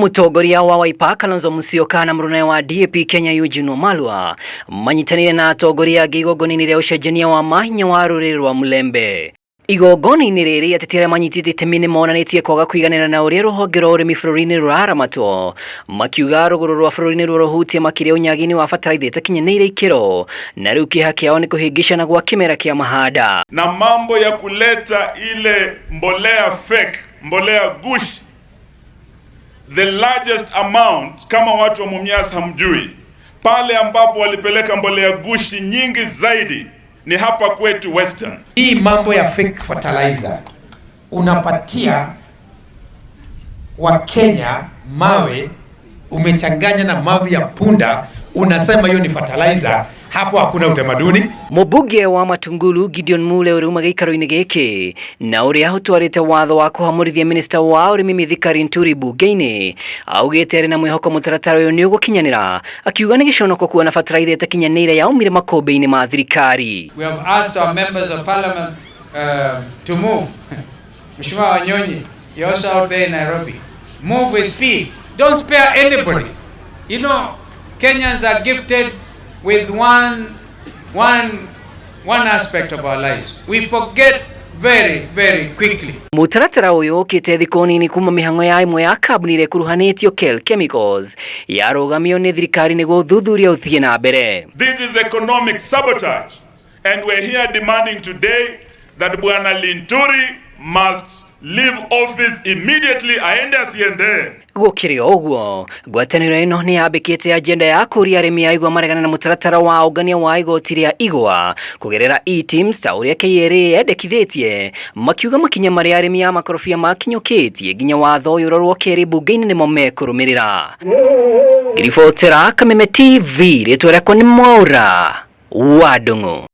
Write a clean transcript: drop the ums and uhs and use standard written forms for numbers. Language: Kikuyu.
Mũtongoria wa Wiper Kalonzo Musyoka na mũrũnawe wa DAP Kenya Eugene Wamalwa manyitanĩire na atongoria angĩ igongona-inĩ rĩa ũcenjania wa mahinya wa rũrĩrĩ rwa Mulembe. Igongona-inĩ rĩrĩ ateti arĩa manyitĩte itemi nĩ monanĩtie kwaga kũiganĩra na ũrĩa rũhonge rwa ũrĩmi bũrũri-inĩ rũraramatwo, makiuga rũgũrũ rwa bũrũri nĩruo rũhutie makĩria ũnyagi-inĩ wa bataraitha ĩtakinyanĩire ikĩro, na rĩu kĩeha kĩao nĩ kũhĩngĩcana gwa kĩmera kĩa mahanda. Na mambo ya kuleta ile mbolea fake, mbolea gushi, the largest amount, kama watu wa Mumias hamjui, pale ambapo walipeleka mbolea gushi nyingi zaidi ni hapa kwetu Western. Hii mambo ya fake fertilizer unapatia Wakenya mawe, umechanganya na mavi ya punda, unasema hiyo ni fertilizer. Hapo hakuna utamaduni. Mũmbunge wa Matungulu Gideon Mule ũrĩa uma gĩikaro-inĩ gĩkĩ na ũrĩa ũtwarĩte watho wa kũhamũrithia minista wa ũrĩmi Mithika Linturi mbunge-inĩ augĩte arĩ na mwĩhoko mũtaratara ũyũ nĩ ũgũkinyanĩra, akiuga nĩ gĩconoko kuona bataraitha ĩtakinyanĩire yaumire makũmbĩ-inĩ ma thirikari. We have asked our members of parliament to move. Mheshimiwa Wanyonyi, you're also out there in Nairobi. Move with speed. Don't spare anybody. Kenyans are gifted with one aspect of our lives. We forget very, very quickly. Mũtaratara ũyũ ũkĩte thikũ nini kuma mĩhang'o ya ĩmwe ya kambuni ĩrĩa ĩkuruhanĩtio Kel Chemicals yarũgamio nĩ thirikari nĩguo ũthuthuria ũthiĩ na mbere. This is economic sabotage, and we're here demanding today that Bwana Linturi must leave office immediately, aende asiende. Gũkĩrĩ o ũguo, ngwatanĩro ĩno nĩ yambĩkĩte agenda ya kũria arĩmi a igwa maregane na mũtaratara wa ũngania wa igoti rĩa igwa kũgerera eTIMS ta ũrĩa KRA yendekithĩtie, makiuga makinya marĩa arĩmi a makorobia makinyũkĩtie nginya watho ũyũ ũrorwo kerĩ mbunge-inĩ nĩmo mekũrũmĩrĩra. Ngĩribotera Kameme TV, rĩtwa rĩakwa nĩ Mwaura wa Ndung'u.